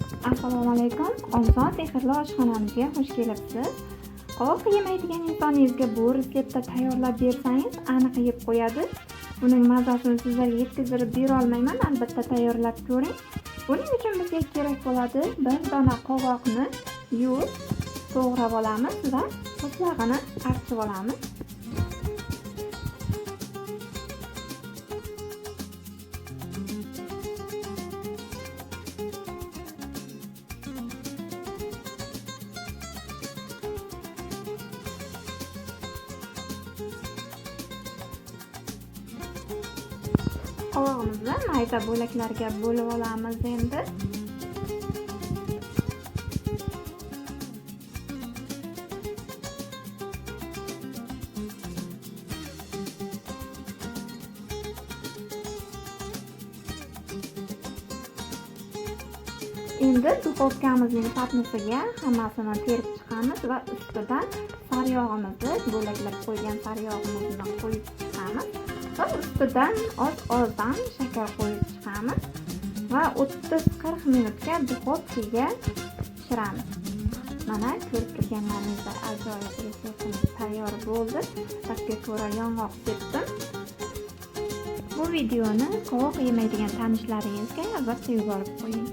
Assalomu alaykum. Oson sehrli oshxonamizga xush kelibsiz. Qovoq yemaydigan insoningizga bu retseptda tayyorlab bersangiz, aniq yeb qo'yadi. Buning mazasini sizlarga yetkazib bera olmayman, albatta tayyorlab ko'ring. Buning uchun bizga kerak bo'ladi bir dona qovoqni yuvib, to'g'rab olamiz va po'stlag'ini archib olamiz. Qovog'imizni mayda bo'laklarga bo'lib olamiz endi. Endi duxovkamizning patnisiga hammasini terib chiqamiz va ustidan sariyog'imizni, bo'laklab qo'ygan sariyog'imizni qo'yib chiqamiz. Va ustidan oz-ozdan shakar qo'yib chiqamiz va 30-40 minutga duxovkaga pishiramiz. Mana ko'rib turganlaringizda ajoyib retseptimiz tayyor bo'ldi. Tabga ko'ra yong'oq sepdim. Bu videoni qovoq yemaydigan tanishlaringizga albatta yuborib qo'ying.